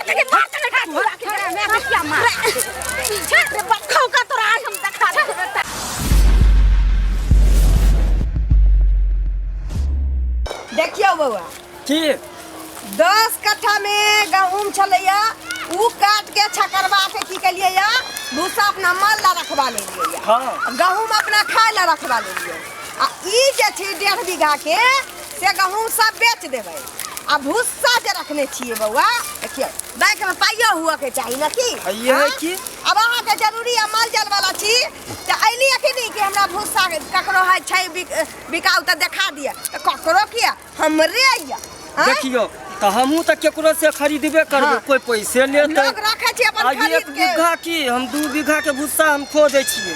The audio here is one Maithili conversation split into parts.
के मार तने का तोरा के मैं के क्या मार छोड़ रे बखौ का तोरा आज हम देखा देबे। देखियौ बौआ। की? 10 कट्ठा में गहूम छलैया, उ काट के छकरवा के की केलियै या भूसा अपना माल ला रखवा लेलियै या। गहूम अपना खाय ला रखवा लेलियै। आ ई जे छै 1.5 बीघा के से गहूम सब बेच देबै आ भूसा जे रखने छियै बौआ, देखियौ बैंक में पाइयो हुअ के चाही ने की? हइये है की? अब अहाँके जरूरी है माल जाल वाला छी तऽ अयली अखनी कि हमरा भूसा ककरो है छै बिकाउ तऽ देखा दिअ, तऽ ककरो किया हमरे अइया। आँय? देखियौ तऽ हमहूँ तऽ केकरो से खरीदबे करबै, कोइ पैसे लेतै। लोग रखै छै अपन आ एक खरीद के। बीघा की हम 2 बीघा के भूसा हम खो दै छियै।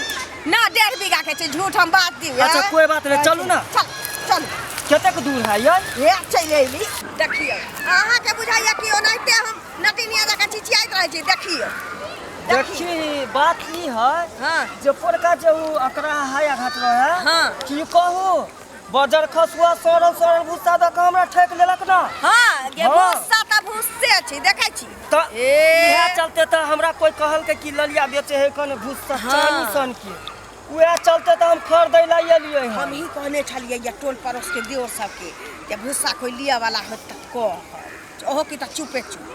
ना 1.5 बीघा के छै, झूठ हम बात दियौ। अच्छा कोई बात नहीं, चलू ना। चल चल। कतेक दूर है यार? हे चलि अयली। देखियौ अहाँके बुझाइया कि ओनाहिते हम नटिनिया जकाँ चिचियाइत रहै छी। देखियौ। देखी बात ई है जे पोरका जे उ अकरा है घाट रहे की कहू बजर खसुआ सड़ल सड़ल भूसा दऽ कऽ हमरा ठकि लेलक ना। हाँ, गे भूसा तऽ भूसे छै, देखै छी। तऽ ए। इएह चलते तऽ हमरा कोइ कहलकै कि ललिया बेचे है कने भूसा चानी सन के, उएह चलते तऽ हम खरीदै लए एलियै हन। हमही कहने छलियै या टोल पड़ोस के दियोर सबके जे भूसा कोइ लिअ वाला होत तऽ कह, ओहो की तऽ चुपे चुप।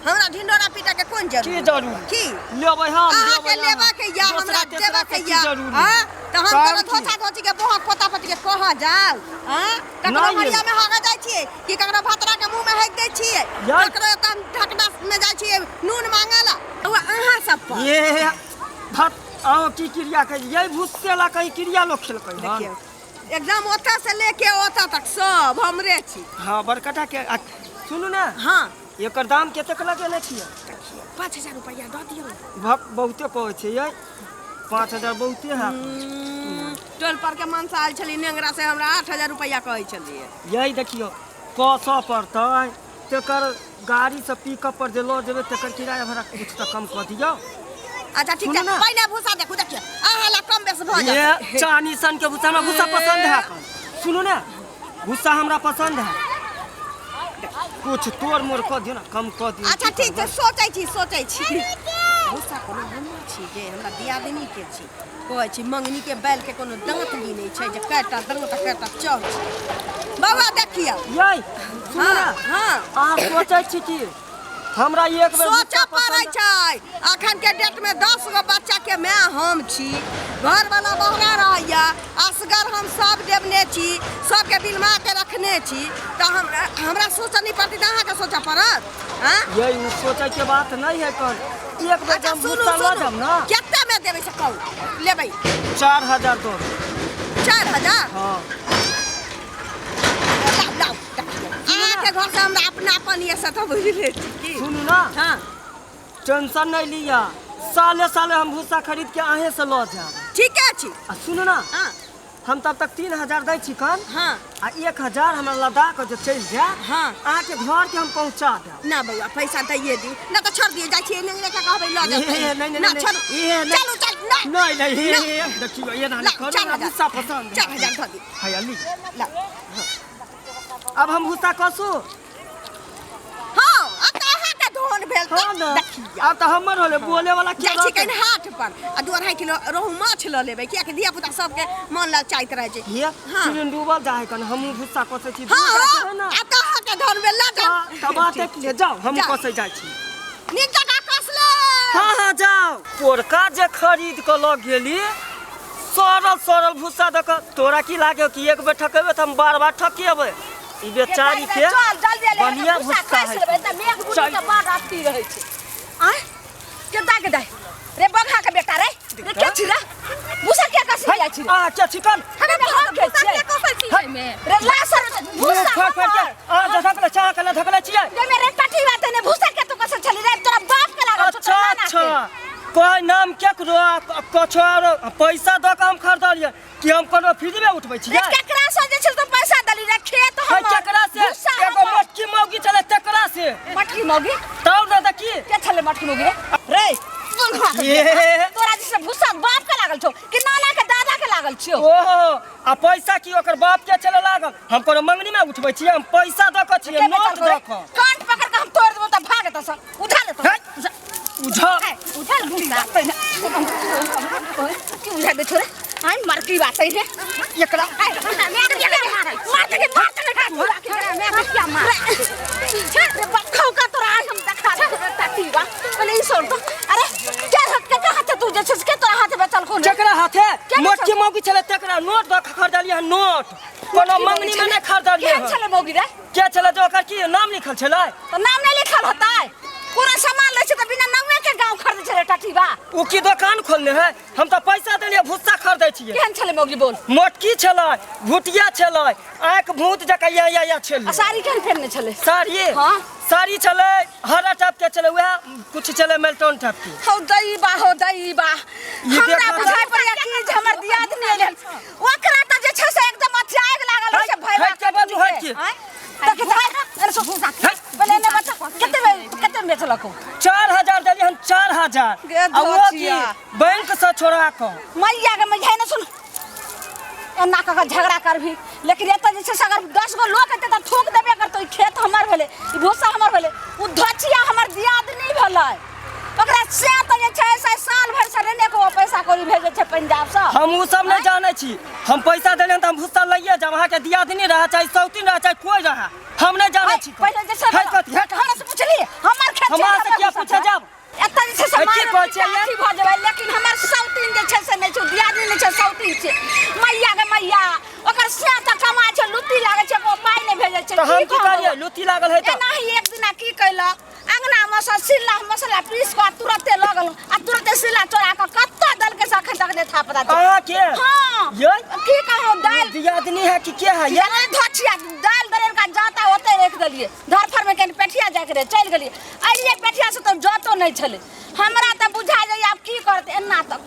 हमरा ढिंढोरा पीटऽ के कोन जरूरी? की जरूरी? की? लेबै हम, अहाँके लेबै लेबऽ के या दोसरा हमरा तेसरा देबऽ के के की या? जरूरी? हाँ? तऽ हम तब कोनो की? धोछा धोची के बोहक पोता पोती के कहाँ जाउ? हाँ? ककरो नहि। हरिया में हगऽ जाइ छियै कि ककरो भतरा के मुँह में हगि दै छियै? यार। ककरो एतऽ ढकना में जाइ छियै नून मांगऽ ला? ओ अहाँ सब पर। ये धत, अहाँ की क्रिया करै? यही भूसे ला कहीं क्रिया लोग खेलकै हन। देखियौ एकदम ओतऽ से लेके ओतऽ तक सब हमरे छी। हाँ बड़कटा के, आ, सुनू ने। हाँ। एकर दाम कतेक लगेने छियै? 5000 रुपैआ दऽ दियौ। भक बहुते कहै छै यै, 5000 बहुते है। टोल पर के मनसा आयल छली नेंगरा से, हमरा 8000 रुपैआ कहै छलियै। यही देखियौ कसऽ पड़तै, तेकर गाड़ी से पिकअप पर जे लऽ जेबै तेकर किराया भाड़ा कुछ तऽ कम कऽ दियौ। अच्छा ठीक सुनू छै, ने। पहिने भूसा देखू, देखियौ अहाँ ला कम बेस भऽ ये जायत। चानी सन के भूसा, हमरा भूसा पसंद है। सुनू ने, भूसा हमरा पसंद है, कुछ तोड़ मोड़ कऽ दियौ ने, कम कऽ दियौ। अच्छा ठीक छै, सोचै छी, सोचै छी। भूसा कोनो हमर छी जे हमरा दियादनी के छी। कहै छी मंगनी के बैल के कोनो दाँत गिनै छै जे कएटा दाँत आ कएटा चौक छै। बौआ देखियौ। यै, सुनू हाँ, ने। हाँ। अहाँ सोचै छी कि हमरा एक बेर सोचऽ भूसा पड़ै पसंद छै। अखन के डेट में 10 गो बच्चा के माय हम छी, घर वाला बहरा रहैया, असगर हम सब देवने छी, सबके बिलमा के रखने छी, तऽ हमरा सोचऽ नहि पड़तै तऽ अहाँके सोचऽ पड़त? हाँ? यै, उ सोचै के बात नहीं है कन। एक बेर अच्छा, हम सुनू, भूसा लऽ सुनू। जाब ना। कते में देबै से कहू, लेबै? 4000 दो। 4000? हाँ। लाउ, लाउ, देखियौ। अहाँके घर से हमरा अपनापन ये से तऽ बुझले छी की? सुनू ना। हाँ। टेंशन नहीं लिया, साले साले हम भूसा खरीद के अहें से लऽ जाब। ठीके छी। आ सुनू ना। हाँ। हम तब तक 3000 दै छी कन। हाँ। आ 1000 हमरा लदा के जे चलि जाय। हाँ। अहाँके घर के हम पहुँचा देब। ना बौआ, पैसा दैये दियौ, ना तऽ छोड़ दियौ, जाइ छियै नेंगरे के कहबै लऽ जाउ। ए, नहीं, नहीं, ना, नहीं, छोड़ू। ए, नहीं। चलू, चलू, ना। नहीं, नहीं, ए, ना। ए, देखियौ, एना ला, नहि करू, चारि हमरा हजार। भूसा पसंद है। 4000 धऽ दियौ। हैया, ली। ला। अब हम भूसा कसू? हाँ, अब तऽ अहाँके धन भेल तऽ हाँ ना। देखियौ। आब तऽ हमर होलै, बोले वाला के जाइ छी रहतै? कनि हाट पर आ 2.5 किलो रोहु माछ लऽ लेबै, कियाकि धिया पुता सबके मन ललचाइत रहै छै। हे, हाँ। सीजन डूबल जाइ है कनि, हमहूँ भूसा कसै छी। हाँ, दू हाँ, गोटा छै ना। आब तऽ अहाँके धन भेल, लऽ जाउ। हाँ, तऽ बाते की है, जाउ, हमहूँ जाउ। कसै जाइ छी। नीक जकाँ कस ले। हाँ, हाँ, जाउ। पोरका जे खरीद कऽ लऽ गेली, सड़ल सड़ल भूसा दऽ कऽ, तोरा की लागै कि एक बेर ठकेबै तऽ हम बार बार ठकेबै? ई बेचारी के चल, जल्दी ले, बढ़िया भूसा भूसा खसि है। लेबै, तऽ मेघ बुनी चल। के बड़ राति रहै छै। आँय, के दाय के दाय? रे बघा के बेटा रे, रे के छी रे? भूसा के कसि जाइ छी रे? आ, के छी कन? हमे तऽ हम के छियै। के कसै छी एहिमे? रे लासर, भूसा फाड़ फाड़ के, हमर। आ, धकले छै, अहाँ धकले छियै। रे मेरे टटी बात ने, भूसा के तू कसै छली रे? तोरा बाप के लागल छौ, अच्छा, तोरा नाना के। अच्छा। कोई नाम केकरो, आ, कछो आरो, पैसा दऽ कऽ हम खरीदलियै कि हम कोनो फ्री में उठबै छियै? रे केकरा से जे छै तो पैसा देली रे? खेत है हमर, केकरा से? भूसा एगो हमर। मटकी मौगी छलै तेकरा से। मटकी मौगी? तब ने देखी। के छलै मटकी मौगी रे? रे, बंधुआ के ये। बेटा, तोरा जैसे भूसा बाप के लागल छौ कि नाना के दादा के लागल छौ? ओहो, आ पैसा की ओकर बाप के चले लागल? हम कोनो मंगनी में उठबै छियै, हम पैसा दऽ कऽ छियै, के नोट बेचल दऽ करे? कऽ। कान पकड़ के हम तोड़ देबौ तऽ भाग एतऽ सँ। उधार उझल उझल भूसा की उझल दे छोरे आई मर की बात है रे एकरा मार के मार के मार के क्या मार रे बखौ का तोरा आज हम देखा दे टाटीवा पहले ई छोड़ दो। अरे क्या हाथ के हाथ तू जे छै के तोरा हाथ बेचल कोन जकरा हाथे के मोटकी मौगी छलै तकरा नोट दऽ के खरीदलियै हन नोट कोनो मंगनी में नहि खरीदलियै केहन हन। छलै मौगी रे? के छलै जे ओकर की नाम लिखल छलै? तो नाम नहीं लिखल होतै। कोनो सामान लै छै तऽ बिना नामे के गांव खरीदै छलै टटीबा। ओ की दोकान खोलने है? हम तऽ पैसा देलियै भुस्सा खरीदै छियै। केहन छलै मौगी बोल? मोटकी छलै, भुटिया छलै, आँखि भूत जकाँ या या या छलै। आ साड़ी केहन पहिरने छलै? साड़ी? हाँ। साड़ी छलै हरा टाइप के छलै, वएह कुछ छलै मेल्टन टाइप के। हौ दैबा, हौ दैबा, ई हमरा देखा बुझाइ पड़ैया कि जे हमर दियादनी एलै हन ओकरा तऽ जे छै से एकदम अथी आगि लागल रहै छै भैया हटि के बाजू, हटि के। आँय? देखी तऽ, अरे सो भूसा। हट। पहिले एने बच्चा, कते कते में बेचलक ओ? 4000 देलियै हन, 4000। गे आ ओ की धोतिया। बैंक से छोड़ा कऽ। मैया के मैया ने सुन, एना कऽ कऽ झगड़ा करबही, लेकिन एतऽ जे छै से अगर 10 गो लोक एतै तऽ थूक देबे करतौ। ई खेत हमर भेलै, ई भूसा हमर भेलै, ओ धोचिया हमर दियादनी भेलै, ओकरा से तऽ जे छै से साल भरि से रेने के ओ पैसा कौड़ी भेजै छै पंजाब सँ। हम ओ सब नहि जानै छी, हम पैसा देलियनि तऽ हम भूसा लैये जायब। अहाँके दियादनी रहए चाहे सौतीन रहए चाहे कोइ रहए, हम नहि जानै छी। पहिले जे छै है कथी? है हमरा से पुछली हमर खेत हम छै, अहाँ से हमर किया भूसा पूछे छै। जायब? एतऽ जे छै से है की मारे कहै छियै पीटे ये? अथी भऽ जेबै, लेकिन हमर सौतीन जे छै से नहि छै, दियादनी नहि छै, सौतीन छै। मैया गे मैया, ओकर से तऽ कमाइ छै, लुत्ती लागै छै, ओ पाइ नहि भेजै छै। तऽ हम की कहब? करियै? लुत्ती लागल है तऽ एनाही एक दिना की कैलक, अंगना में से सिल्ला मसला पीस कऽ तुरते लऽ गेलहुँ आ तुरते सिल्ला चोरा कऽ कतऽ देलकै से अखन तक नहि था पता छै। अहाँके? हाँ। ये? की कहू, दालि दियादनी है कि के है ये? अरे धोछिया, दालि दरैर का जाता ओतै राखि देलियै, धरफड़ में कनि पेठिया जाके रहै, चलि गेलियै। अलियै पेठिया से तऽ जतो नहि छलै। हमरा तऽ बुझा जाइए आब की करतै। एना तक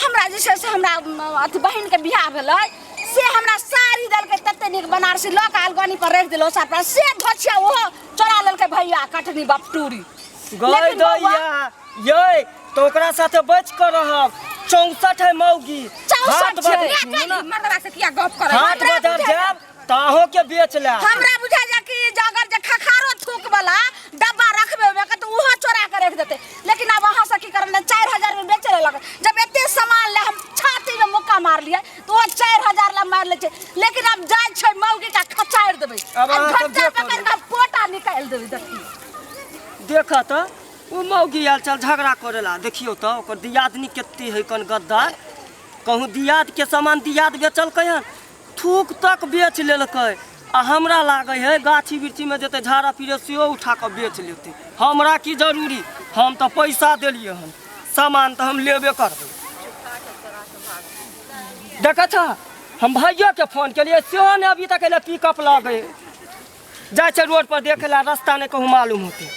हमरा जे छै से हमरा अथी बहिनके बियाह भेलै से हमरा साड़ी देलकै तते नीक बनारसी लऽ कऽ अलगनी पर राखि देलहुँ ओसार पर, से धोछिया ओहो चोरा लेलकै भैया कटनी बपटूरी। गई लेकिन बौआ- दैया ये तो ओकरा साथे बच कर रहब। 64 है मौगी। 64 हाट छै। बाजार सुनू ना। मर्दवा से किया गप करै? हाट हमरा बाजार बुझाइ- जायब ताहो के बेच ले। हमरा बुझा जा कि जे अगर जे खखारो थूक वाला डब्बा रखबे ओमे के तऽ ओहो चोरा के रख देते। लेकिन आब अहाँ से की करब ने, 4000 में बेचे लेलक। जब एते सामान ले हम छाती में मुक्का मार लिए तऽ ओ 4000 ला मार ले छै। लेकिन आब जाइ छै मौगी का खचारि देबै। आब अहाँ आ सब घंटा जे पकड़ि करू। कऽ पोटा निकालि देबै। देखी देखऽ तऽ ओ मौगी आयल चल झगड़ा करेला। देखियौ तऽ ओकर दियादनी कते है कन गद्दार, कहूँ दियाद के सामान दियाद बेचलकै हन, थूक तक बेच लेलकै। आ हमरा लागै है गाछी वृक्षी में जेतै झाड़ा पीड़े सेहो उठा कऽ बेच लेतै। हमरा की जरूरी, हम तऽ पैसा देलियै हन, सामान तऽ हम लेबे करबै। देखै छह हम भाइयो के फोन केलियै सेहो नहि अभी तक एलै पिकअप लऽ जाइ छै रोड पर देखे ला, रास्ता नहि कहूँ मालूम होतै।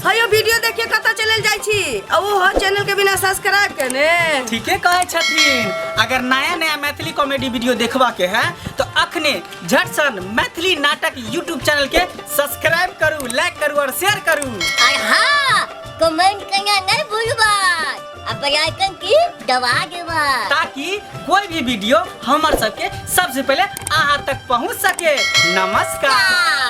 हयो वीडियो देखिए कतऽ चलल जाइ छी, आ ओ चैनल के बिना सब्सक्राइब केने। ठीके कहै छथिन। अगर नया नया मैथिली कॉमेडी वीडियो देखबा के है तो अखने झटसन मैथिली नाटक यूट्यूब चैनल के सब्सक्राइब करू, लाइक करू और शेयर करू। और हाँ, कमेंट करना नहीं भूलबा आ बेल आइकन की दबा देबा, ताकि कोई भी वीडियो हमर सबके सबसे पहले अहाँ तक पहुँच सके। नमस्कार।